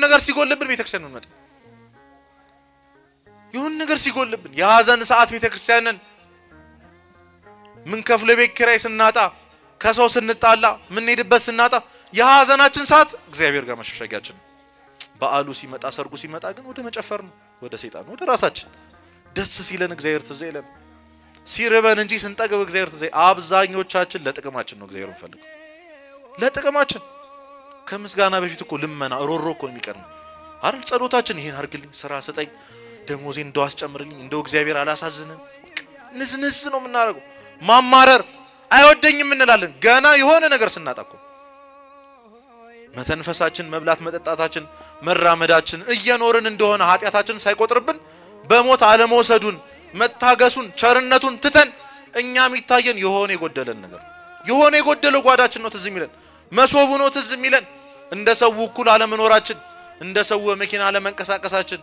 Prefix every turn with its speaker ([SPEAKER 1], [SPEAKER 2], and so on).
[SPEAKER 1] ነገር ሲጎልብን ቤተክርስቲያን እንመጣ። የሆነ ነገር ሲጎልብን የሀዘን ሰዓት ቤተክርስቲያንን፣ ምን ከፍሎ የቤት ኪራይ ስናጣ፣ ከሰው ስንጣላ፣ ምንሄድበት ስናጣ የሀዘናችን ሰዓት እግዚአብሔር ጋር መሸሸጊያችን ነው። በዓሉ ሲመጣ፣ ሰርጉ ሲመጣ ግን ወደ መጨፈር ነው፣ ወደ ሰይጣን፣ ወደ ራሳችን። ደስ ሲለን እግዚአብሔር ትዝ አይለን፣ ሲርበን እንጂ ስንጠግብ እግዚአብሔር ትዝ። አብዛኞቻችን ለጥቅማችን ነው እግዚአብሔር እንፈልገው፣ ለጥቅማችን። ከምስጋና በፊት እኮ ልመና ሮሮ እኮ ነው የሚቀድመው አይደል? ጸሎታችን ይሄን አድርግልኝ፣ ስራ ስጠኝ፣ ደሞዜን እንደው አስጨምርልኝ፣ እንደው እግዚአብሔር አላሳዝንም፣ ንዝንዝ ነው የምናደርገው። ማማረር፣ አይወደኝም እንላለን ገና የሆነ ነገር ስናጣ እኮ። መተንፈሳችን፣ መብላት መጠጣታችን፣ መራመዳችን፣ እየኖርን እንደሆነ ኃጢአታችን ሳይቆጥርብን በሞት አለመውሰዱን፣ መታገሱን፣ ቸርነቱን ትተን እኛ የሚታየን የሆነ የጎደለን ነገር፣ የሆነ የጎደለው ጓዳችን ነው ትዝ የሚለን፣ መሶቡ ነው ትዝ የሚለን፣ እንደ ሰው እኩል አለመኖራችን፣ እንደ ሰው በመኪና አለመንቀሳቀሳችን።